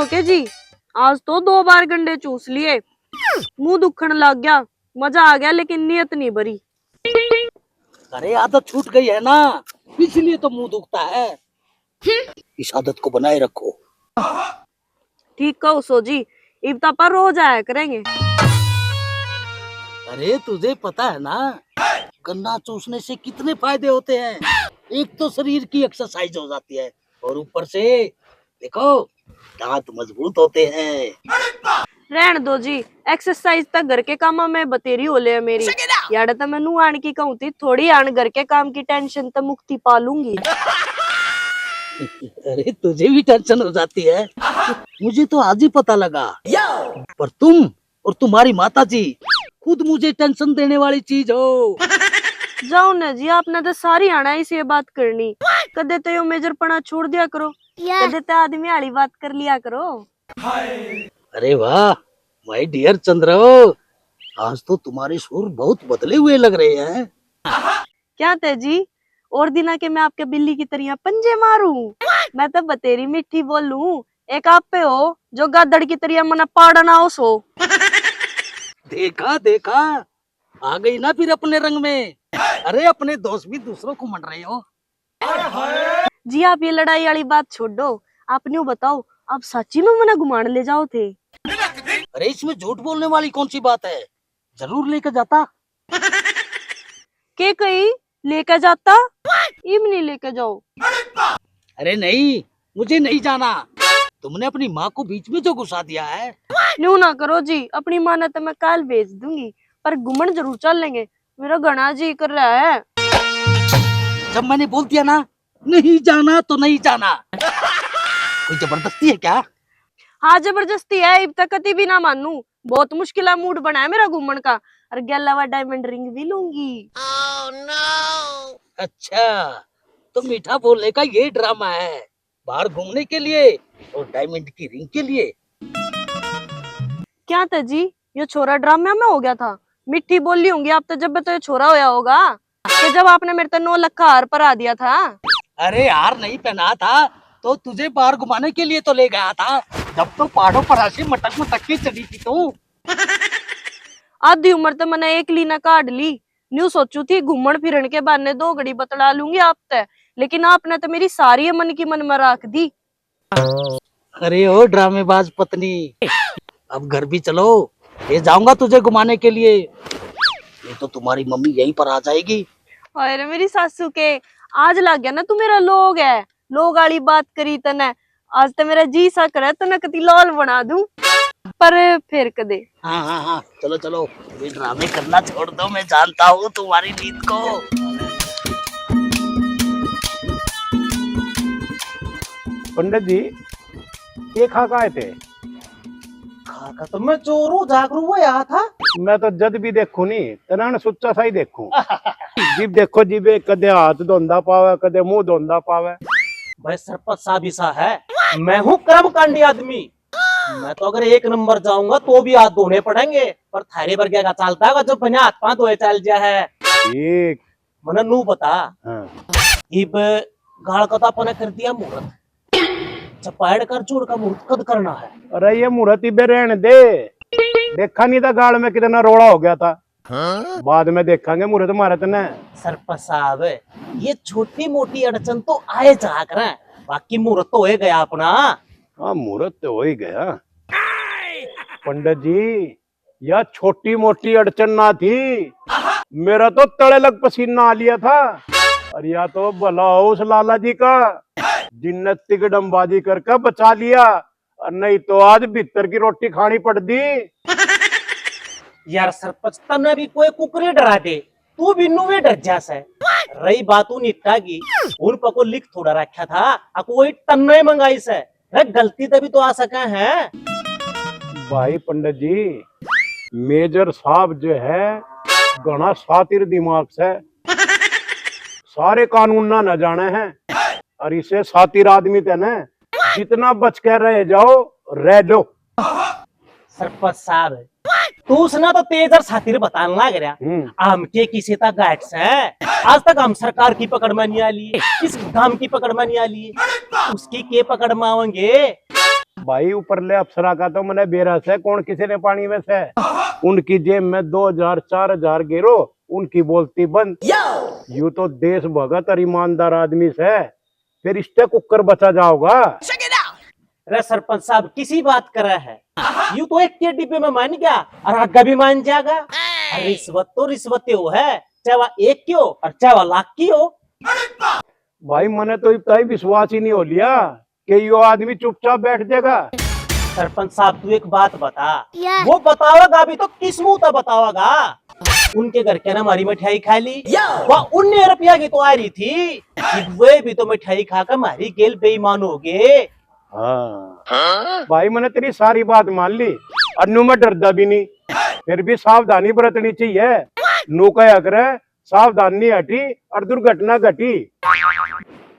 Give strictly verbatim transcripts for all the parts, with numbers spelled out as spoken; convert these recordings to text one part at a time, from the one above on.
ओके जी, आज तो दो बार गंडे चूस लिए, मुंह दुखण लग गया। मजा आ गया, लेकिन नीयत नहीं भरी। अरे, आदत छूट गई है ना, इसलिए तो मुंह दुखता है। इस आदत को बनाए रखो। ठीक कहो सो जी, इब तो अपन रोज आया करेंगे। अरे, तुझे पता है ना, गन्ना चूसने से कितने फायदे होते हैं। एक तो शरीर की एक्सरसाइज हो जाती है, और ऊपर से देखो, दांत मजबूत होते हैं। रहन दो जी, एक्सरसाइज तक घर के कामा में बतेरी हो ले मेरी। याडे तो मैं नू आन की कहूँ थी, थोड़ी आन घर के काम की टेंशन तो मुक्ति पा लूंगी। अरे, तुझे भी टेंशन हो जाती है? मुझे तो आज ही पता लगा। पर तुम और तुम्हारी माता जी खुद मुझे टेंशन देने वाली चीज हो। जाओ ना जी, आपने तो सारी आना इसे बात करनी। कदे तो यो मेजरपना छोड़ दिया करो, कदे तो आदमी आली बात कर लिया करो। अरे वाह, माय डियर चंद्रो, आज तो तुम्हारे सुर बहुत बदले हुए लग रहे हैं। क्या तै जी, और दिना के मैं आपके बिल्ली की तरिया पंजे मारूं? मैं तो बतेरी मीठी बोलूं, एक आप पे हो जो गादड़ की तरिया मना पाड़ना हो सो। देखा, देखा, आ गई ना फिर अपने रंग में। अरे, अपने दोस्त भी दूसरों को मंड रहे हो। जी, आप ये लड़ाई वाली बात छोड़ो, आप न्यू बताओ, आप सच्ची में मना घुमान ले जाओ थे? अरे, इसमें झूठ बोलने वाली कौन सी बात है? जरूर लेकर जाता। के कही लेकर जाता? इब नहीं लेकर जाओ। अरे नहीं, मुझे नहीं जाना। तुमने अपनी माँ को बीच में जो घुसा दिया है। न्यू ना करो जी, अपनी माँ ने तो मैं काल भेज दूंगी, पर घूमन जरूर चल लेंगे। मेरा घना जी कर रहा है। जब मैंने बोल दिया ना, नहीं जाना तो नहीं जाना। कोई जबरदस्ती है क्या? हाँ, जबरदस्ती है, इब तक कती भी ना मानू। बहुत मुश्किल है मूड बनाया मेरा घूमन का। और गैला वा डायमंड रिंग भी लूंगी। अच्छा, तो मीठा बोलने का ये ड्रामा है, बाहर घूमने के लिए और डायमंड की रिंग के लिए। क्या था जी, ये छोरा ड्रामा में हो गया था? मीठी बोली होंगी आप तो, जब तो ये छोरा होया होगा। कि जब आपने मेरे ते नौ लाख का हार पहरा दिया था। अरे, हार नहीं पहना था तो तुझे बाहर घुमाने के लिए तो ले गया था, जब तो पहाड़ों पर ऐसे मटक मटक के चढ़ी थी तू। आधी उम्र तो मैंने एकली ने काट ली। न्यू सोचू थी घूमन फिरन के बहाने दो घड़ी बतला लूंगी आप ते, लेकिन आपने तो मेरी सारी मन की मन में राख दी। अरे ओ ड्रामेबाज पत्नी, अब घर भी चलो, ले जाऊंगा तुझे घुमाने के लिए। ये तो तुम्हारी मम्मी यहीं पर आ जाएगी। हाय रे मेरी सासू के, आज लग गया ना तू मेरा लोग है। लोग आली बात करी तने। आज तो मेरा जी सा करे तने कती लाल बना दूं, पर फिर कदे। हाँ हाँ हाँ, चलो चलो, ये ड्रामे करना छोड़ दो, मैं जानता हूँ तुम्हारी नीत को। पंडित जी, ये खा का आए थे? खाका तो मैं चोरू जागरू वो आया था। मैं तो जद भी देखूं नी, तनान सुच्चा सा ही देखूं। जिब देखो जिब एक कदे हाथ धोंदा पावे, कदे मुंह धोंदा पावे। भाई सरपंच साहब ऐसा है, मैं हूँ कर्मकांडी आदमी। मैं तो अगर एक नंबर जाऊंगा तो भी हाथ धोने पड़ेंगे, पर थारे वर्गे का चलता है जब बिना हाथ पांव धोए चल जा है। ठीक। मने नू बता, हाँ। इब गाल का तो अपने कर दिया मुहूर्त, चपाड़ कर जोड़ का मुहूर्त कद करना है? अरे ये मुहूर्त इबे रहने दे, देखा नहीं था गाल में कितना रोड़ा हो गया था। बाद में देखांगे मुहूर्त मारे तने। सरपंच साहब, ये छोटी मोटी अड़चन तो आए जा करें, बाकी मुहूर्त तो हो ही गया अपना। हाँ, मुहूर्त तो हो ही गया। पंडित जी, या छोटी मोटी अड़चन ना थी, मेरा तो तले लग पसीना आ लिया था। और या तो भला हो उस लाला जी का, जिनने तिकड़मबाजी करके बचा लिया, और नहीं तो आज भीतर की रोटी खानी पड़ती। यार सरपंच, तन्ने भी कोई कुकरी डरा दे, तू भी नुए डर जा सै। रही बात उन इट्टा की, उन पर को लिख थोड़ा रखा था, अको वही तन्ने मंगाई सै। रे, गलती तभी तो आ सके हैं। भाई पंडित जी, मेजर साहब जो है, घना शातिर दिमाग से, सारे कानून ना न जाने हैं। और इसे शातिर आदमी ते न जितना बच के रह जाओ, रह लो। सरपंच साहब, तू उसने तो तेज और शातिर बताने लग रहा। हम्म। हम के किसी तक गाइड से, आज तक हम सरकार की पकड़ में नहीं आ लिए, इस गांव की पकड़ में नहीं आ लिए, उसकी के पकड़ में आवेंगे? भाई, ऊपरले अफसरा का तो मने बेरा से, कौन किसी ने पानी में से। उनकी जेब में दो हजार, चार हजार गेरो, उनकी बोलती बंद। यू तो देश भगत और ईमानदार आदमी से, फिर इससे कुकर बचा जाओगा। अरे सरपंच साहब, किसी बात कर रहा है? यू तो एक के डिब्बे में मान गया और आगे भी मान जाएगा। अरे रिश्वत तो रिश्वत ही हो है, चाहे वह एक की हो और चाहे वह लाख की हो। भाई, मने तो इतना ही विश्वास ही नहीं हो लिया कि यो आदमी चुपचाप बैठ जाएगा। सरपंच साहब, तू एक बात बता, वो बतावेगा भी तो किस मुंह तै बतावेगा? उनके घर के ना हमारी मिठाई खा ली, वह उन्नीस रुपया की तो आ रही थी, वे भी तो मिठाई खा के हमारी गेल बेईमान हो गए। हाँ भाई, मैंने तेरी सारी बात मान ली, अन्नू मैं डरदा भी नहीं, फिर भी सावधानी बरतनी चाहिए। नू कहा करे, सावधानी हटी और दुर्घटना घटी।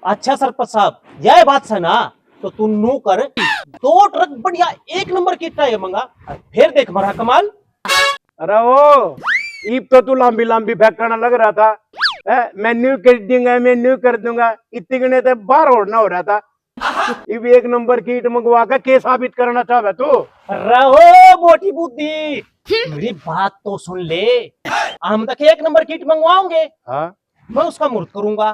अच्छा सरपंच साहब, यह बात है ना, तो तू नू कर, दो ट्रक बढ़िया एक नंबर की टायर मंगा, फिर देख मरा कमाल। अरे ओ, ईब तो तू लंबी लंबी फेंकना लग रहा था, ए, मैं न्यू कर दूंगा, मैं न्यू कर दूंगा, इतने तो बाहर होना हो रहा था। इब एक नंबर की ईट मंगवा के के साबित करना चाहवे तू? रहो मोटी बुद्धि, मेरी बात तो सुन ले। हम तक एक नंबर की ईट मंगवाओगे, हाँ। मैं उसका मुहूर्त करूंगा,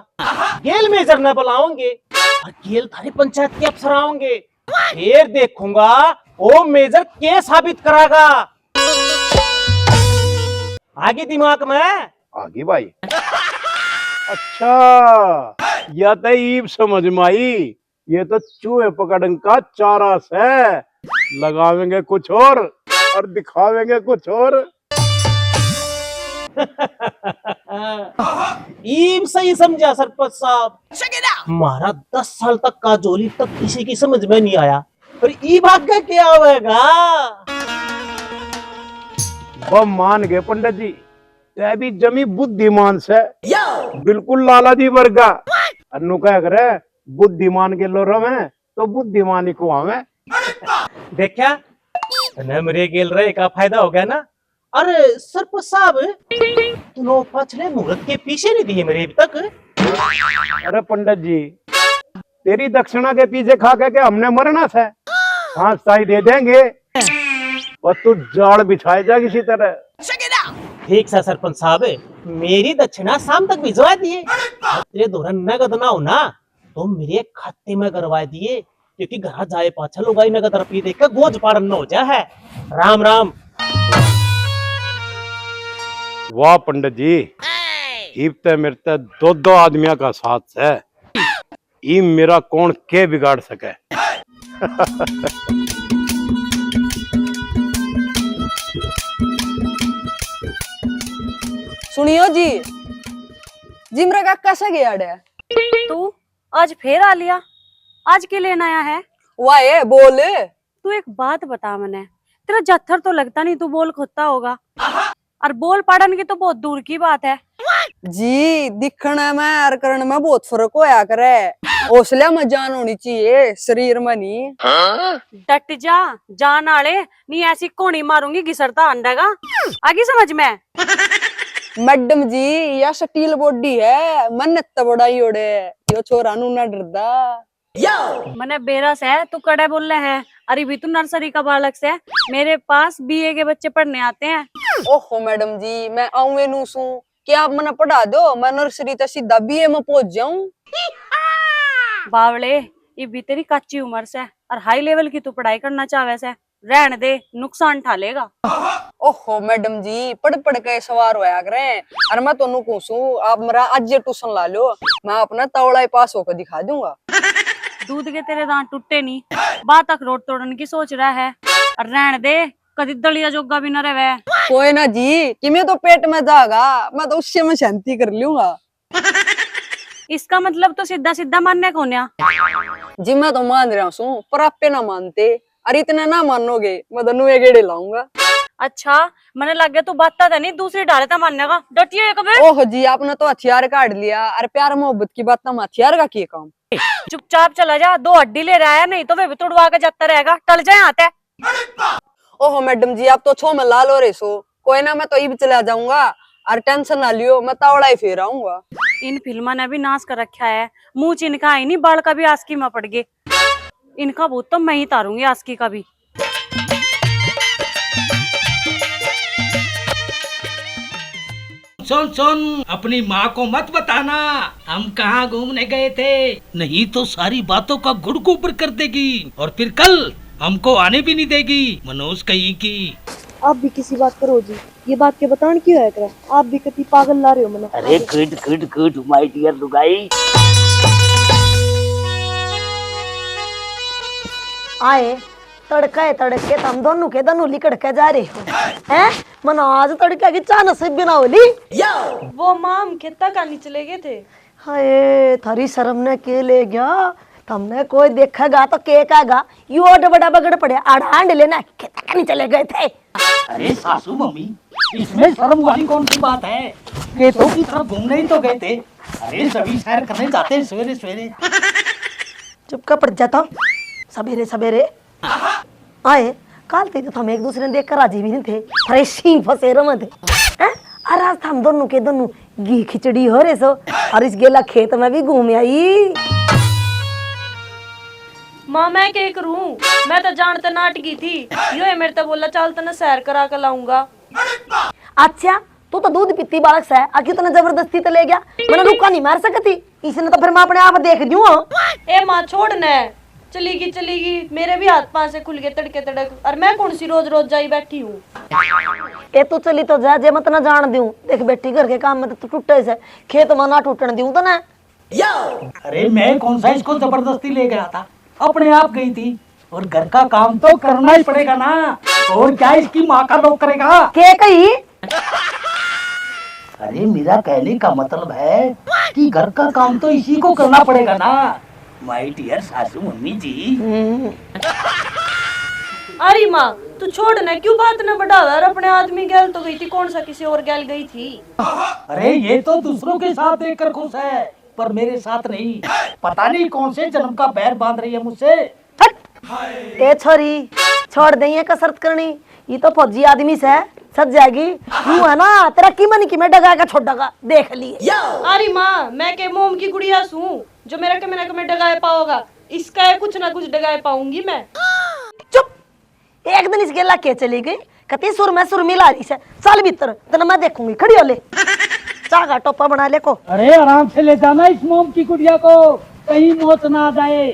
गेल मेजर ने बुलाओगे और गेल थारी पंचायत के अफसर आओगे, फिर देखूंगा ओ मेजर के साबित करागा। आगे दिमाग में? आगे भाई। अच्छा, या तो ईब समझ में आई। ये तो चूहे पकड़न का चारा से, लगावेंगे कुछ और और दिखावेंगे कुछ और। ईब सही समझा सरपंच साहब। म्हारा दस साल तक का झोली तक किसी की समझ में नहीं आया, पर ईब आगे क्या होगा? वो मान गए पंडित जी, तै भी जमी बुद्धिमान से, बिल्कुल लाला जी वर्गा। अन्नू कह करे, बुद्धिमान के लो रवे तो बुद्धिमान ही को आवे। देखा, तने मेरे गेल रहे का फायदा हो गया ना। अरे सरपंच साहब, तूने पछले मुहूर्त के पीछे नहीं दिए मेरे अभी तक। अरे पंडित जी, तेरी दक्षिणा के पीछे खा के, के हमने मरना से? हाँ, सही दे देंगे, और तू जाल बिछाए जा किसी तरह। ठीक सा सरपंच साहब, मेरी दक्षिणा शाम तक भिजवा दिए। तेरे धोरण नगद ना हो ना, तो मेरे खाते में करवा दिए, क्योंकि घर जाए पाछा लुगाई नगद रुपये देख के गोज पाड़न न हो जा है। राम राम। वाह पंडित जी, इब ते मेरे ते दो दो आदमियों का साथ है, इब मेरा कौन के बिगाड़ सके। सुनियो जी, जिमरा काका से गया डे। तू आज फिर आ लिया, आज के लेन आया है? वाह, ये बोल। तू एक बात बता मने, तेरा जाथर तो लगता नहीं, तू बोल खोता होगा। और बोल पाड़न की तो बहुत दूर की बात है। जी, दिखने में और करण में बहुत फर्क होया करे। हौसले में जान होनी चाहिए, शरीर में नहीं। डट जा, जान आले, नहीं ऐसी कोनी मारूंगी घिसरता अंडा का। आगी समझ में? मैडम जी, या स्टील बॉडी है, मन तो बड़ा ही ओड़े। यो छोरा नू ना डरदा। मने बेरा से तू कड़े बोले है, अरे भी तू नर्सरी का बालक से, मेरे पास बीए के बच्चे पढ़ने आते हैं। ओहो मैडम जी, मैं आऊँ नू सूं, क्या आप मने पढ़ा दो, मैं नर्सरी तै सीधा बीए में पहुंच जाऊं। बावले, ये भी तेरी कच्ची उम्र से और हाई लेवल की तू पढ़ाई करना चाहवे से, रहन दे, नुकसान ठा लेगा। ओहो मैडम जी, पढ़ पढ़ के सवार होया करें। अरे मैं तो नू कहूं सूं, आप मेरा आज ये ट्यूशन ला लो, मैं अपना तावड़ा ही पास होकर दिखा दूंगा। दूध के तेरे दांत टूटे नहीं, बात अखरोट तोड़न की सोच रहा है। और रहन दे, कदी दलिया जोगा भी ना रहे। कोई ना जी, किमें तो पेट में जागा, मैं तो उससे में शांति कर लूंगा। इसका मतलब तो सीधा सीधा मान्या कोन्या। जी मैं तो मान रहा सूं, पर आपे ना मानते। अरे इतने ना मानोगे, मैं तो नुए गेड़े लाऊंगा। अच्छा, मने लग गया तू बाता तो नहीं, दूसरी डाले तो मानेगा। डटिए एक बे। ओह जी, आपने तो हथियार काढ़ लिया। अरे प्यार मोहब्बत की बात में हथियार का की काम? चुपचाप चला जा, दो हड्डी ले रहा है, नहीं तो वे भी तुड़वा के जाता रहेगा। टल जा यहाँ ते। ओहो मैडम जी, आप तो छो में लाल हो रहे सो। कोई ना, मैं तो इब चला जाऊंगा, और टेंशन ना लियो, मैं तावड़ा ही फेर आऊंगा। इन फिल्मा ने भी नाश कर रखा है, मुंह चिन का ही नहीं, बाल का भी आसकी में पड़ गए। इनका भूत तो मैं ही तारूंगी आज की का भी। सुन सुन, अपनी माँ को मत बताना हम कहाँ घूमने गए थे, नहीं तो सारी बातों का गुड़ गोबर कर देगी और फिर कल हमको आने भी नहीं देगी, मनोज कहीं की। आप भी किसी बात करो जी, ये बात के बतान की होया करे, आप भी कति पागल ला रहे हो मने। अरे good good good my dear लुगाई। आए तड़का है, तड़के तुम दोनों के दोनों लिकड़ के जा रहे हो, हैं? मन आज तड़का की चाह नसीब भी ना हो ली। वो माँ, हम खेता कानी चले गए थे। हाय, थारी शर्म ने के ले गया? तुमने कोई देखेगा तो के कहेगा, यो ओड बड़ा बगड़ पड़े, आड़ा हांड लेना, खेता कानी चले गए थे। अरे सासू मम्मी, इसमें शर्म वाली कौन सी बात है? खेतों की तरफ घूमने ही तो गए थे। अरे सभी सैर करने जाते हैं सवेरे सवेरे। चुप का पड़ जाता, सवेरे सवेरे। आए, काल तक तो हम एक दूसरे ने देख कर राजी भी नहीं थे, अरे शींग फंसे रहे थे। हैं? और आज तो हम दोनों के दोनों घी खिचड़ी हो रहे सो, और इस गेला खेत में भी घूम आई। माँ, मैं के करूं, मैं तो जान ते नाट गई थी। यो है मेरे ते बोला, "चल, तने सैर करा के लाऊंगा।" अच्छा, तू तो दूध पीती बालक सै, आखिर तने जबरदस्ती ते ले गया? मने रुका नहीं मार सकती, इसने तो फिर मैं अपने आप देख दूं। ए माँ, छोड़ ने, चली गई, चली गई, मेरे भी हाथ पांव से खुल गए तड़के तड़क। और मैं कौन सी रोज रोज जाई बैठी हूँ? ए, तू चली तो जा, जे मैं तने जान दूं। देख बेटी, घर के काम में तो तू टूटे से, खेत में ना टूटन दूं तने। अरे मैं कौन सा इसको जबरदस्ती ले गया था, अपने आप गई थी। और घर का काम तो करना ही पड़ेगा ना, और क्या इसकी माँ का लोग करेगा? के कही? अरे मेरा कहने का मतलब है कि घर का काम तो इसी को करना पड़ेगा ना, माय डियर सासू मम्मी जी। हम्म। अरे माँ, तू छोड़ ना, क्यों बात ना बढ़ावे? और अपने आदमी गैल तो गई थी, कौन सा किसी और गैल गई थी? अरे ये तो दूसरों के साथ देखकर खुश है, पर मेरे साथ नहीं। पता नहीं कौन से जन्म का बैर बांध रही है मुझसे। हट! ए छोरी, छोड़ दे ये कसरत करनी। ये तो फौजी आदमी से सज जाएगी। तू है ना, तेरा की मन की मैं डगा का छोड़गा, देख लिए। अरे माँ, मैं के मोम की गुड़िया सूं जो मेरा के मेरा के मैं डगाए पाओगा? इसका है कुछ ना कुछ डगाए पाऊंगी मैं। चुप! एक दिन इस गेला के चली गई, कती सुर में सुर मिला रही से। चल भीतर, तने मैं देखूंगी, खड़ी हो ले। चाह का टोपा बना ले को। अरे आराम से ले जाना इस मोम की गुड़िया को, कहीं मौत ना आ जाए।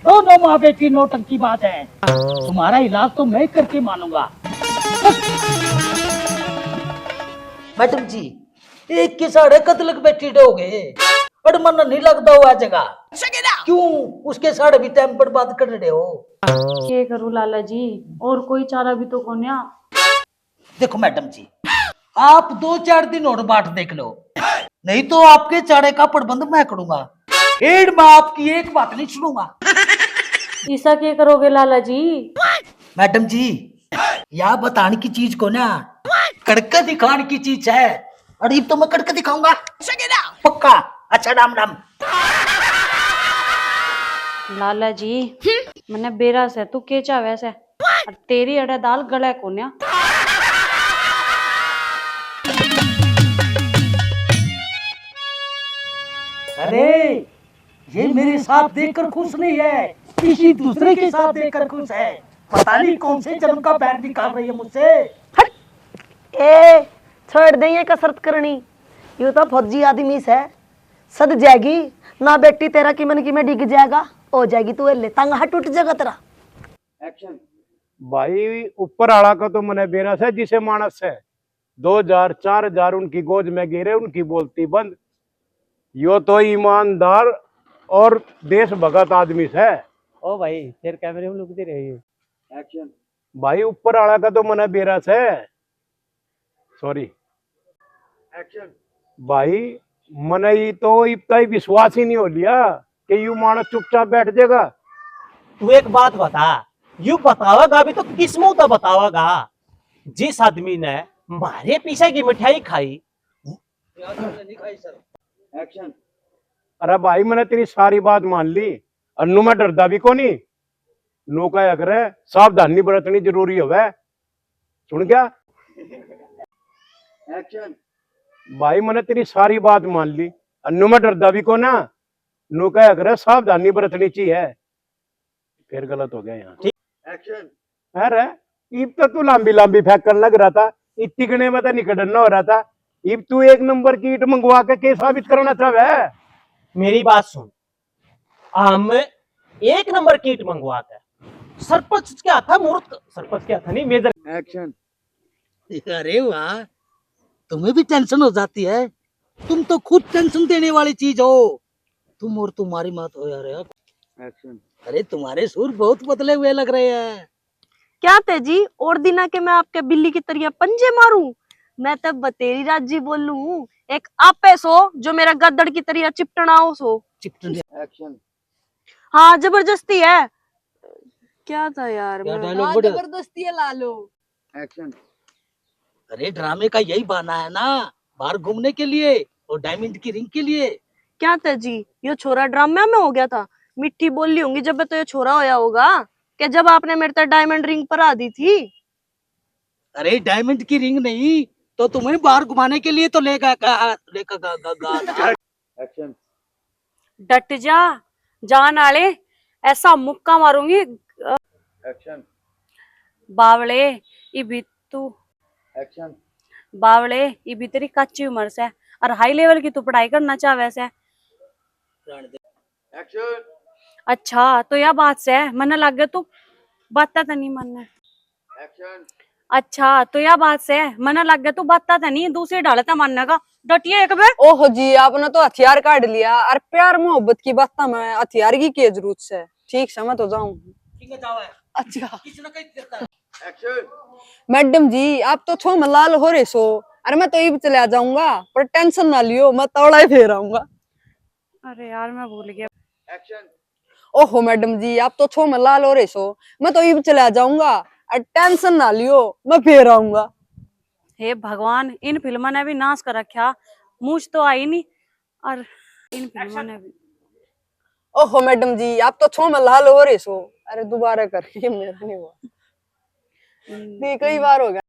दोनों माँ बेटी नौटंकी बाज है, तुम्हारा इलाज तो मैं करके मानूंगा। मैडम जी, एक के साढ़े कद लग बैठी रहोगे? अरे मन नहीं लगता हुआ जगह। क्यों उसके साढ़े भी टाइम बर्बाद कर रहे हो? के करूँ लाला जी, और कोई चारा भी तो कोन्या। देखो मैडम जी, आप दो चार दिन और बाट देख लो, नहीं तो आपके चारे का प्रबंध मैं करूंगा। फिर मैं आपकी एक बात नहीं सुनूंगा। ईसा के करोगे लाला जी? मैडम जी, या बताने की चीज को ना, करके दिखाने की चीज है। और इब तो मैं करके दिखाऊंगा पक्का। अच्छा, राम राम। लाला जी, मने बेरा से तू के चाहवे से, और तेरी अड़े दाल गले कोन्या। अरे, ये मेरे साथ देखकर खुश नहीं है, किसी दूसरे के साथ देखकर खुश है। पता नहीं कौन से जन्म का बैर निकाल रही है मुझसे। हट! ए, छोड़ दे ये कसरत करनी। यू तो फौजी आदमी से, सद जाएगी ना बेटी, तेरा की मन की में डिग जाएगा, हो जाएगी तू ले तंग, हा टूट जाएगा तेरा। भाई, ऊपर आला का तो मने बेरा से, जिसे मानस से दो हजार, चार हजार उनकी गोद में गिरे, उनकी बोलती बंद। यो तो ईमानदार और देशभगत आदमी से। ओ भाई, फिर कैमरे में लुकती रही। भाई, ऊपर आला का तो मने बेरा से, सॉरी। भाई, मने ये तो इतना ही विश्वास ही नहीं हो लिया कि यू मानस चुपचाप बैठ जाएगा। तू एक बात बता, यू बतावेगा भी तो किस मुंह तो बतावेगा? जिस आदमी ने मारे पीछे की मिठाई खाई। अरे भाई, मैंने तेरी सारी बात मान ली, अन्नू मैं डरदा भी कोनी। नू कहा करे, सावधानी बरतनी जरूरी होवे। सुन गया? भाई, मैंने तेरी सारी बात मान ली, अन्नू मैं डरदा भी कोना। नू कहा करे, सावधानी बरतनी चाहिए। फिर गलत हो गया यहाँ। एक्शन। अरे, इब तो तू लंबी लंबी फेंकन लग रहा था, इतने में तो निकलना हो रहा था। इब तू एक नंबर की ईंट मंगवा के के साबित करना चाहवे? मेरी बात सुन, हम एक नंबर की ईंट मंगवा के सरपंच के हाथा मूर्त, सरपंच के हाथा नहीं, मेजर। एक्शन। अरे वाह, तुम्हें भी टेंशन हो जाती है? तुम तो खुद टेंशन देने वाली चीज हो। तुम और तुम्हारी मात हो यार, यार। एक्शन। अरे, तुम्हारे सुर बहुत बदले हुए लग रहे हैं। क्या तेजी, और दिना के मैं आपके बिल्ली की तरह पंजे मारूं? मैं तो बतेरी राजी बोलूं हूँ। एक आपे सो जो मेरा गद्दड़ की तरह चिपटना हो सो। चिपटन। एक्शन। हाँ, जबरदस्ती है। क्या था यार? क्या मैं dialogue हाँ, बढ़िया। जबरदस्ती है, ला लो। एक्शन। अरे, ड्रामे का यही बहाना है ना, बाहर घूमने के लिए और डायमंड की रिंग के लिए। क्या तेजी, यो छोरा ड्रामे में हो गया था? मीठी बोली होंगी जब तो यो छोरा होया होगा कि जब आपने मेरे तक डायमंड रिंग पहरा दी थी। अरे, डायमंड की रिंग नहीं तो तुम्हें बाहर घुमाने के लिए तो लेगा गा, लेगा गा, गा, गा, गा। एक्शन। डट जा जान आले, ऐसा मुक्का मारूंगी। एक्शन। बावले, इबी तू। एक्शन। बावले, इबी तेरी कच्ची उम्र से और हाई लेवल की तू पढ़ाई करना चाहवे से। एक्शन। अच्छा, तो या बात से मन्ने लागे तू बात तो नहीं मानना। एक्शन। अच्छा, तो या बात से मन्ने लागे तू बात तो नहीं, दूसरी ढाले तो मानने का। डटिए एक बे। ओहो जी, आपने तो हथियार काढ़ लिया। और प्यार मोहब्बत की बातों में हथियार की क्या जरूरत से? ठीक समझ तो जाऊं। ठीक है, जाओ है। अच्छा। किसी ने कहीं देता है। एक्शन। मैडम जी, आप तो छो में लाल हो रहे सो। अरे, मैं तो इब चला जाऊंगा, पर टेंशन ना लियो, मैं तौला ही फेर आऊंगा। अरे यार, मैं भूल गया। एक्शन। ओहो मैडम जी, आप तो छो में लाल हो रहे सो, मैं तो इब चला जाऊंगा। और टेंशन ना लियो, मैं फेर आऊंगा। हे भगवान, इन फिल्मों ने भी नाश कर रखा। मूछ तो आई नहीं, और इन फिल्मों ने भी। ओहो मैडम जी, आप तो छो में लाल हो रहे सो। अरे दोबारा कर, ये मेरा नहीं हुआ। हम्म। नहीं, कई बार हो गया।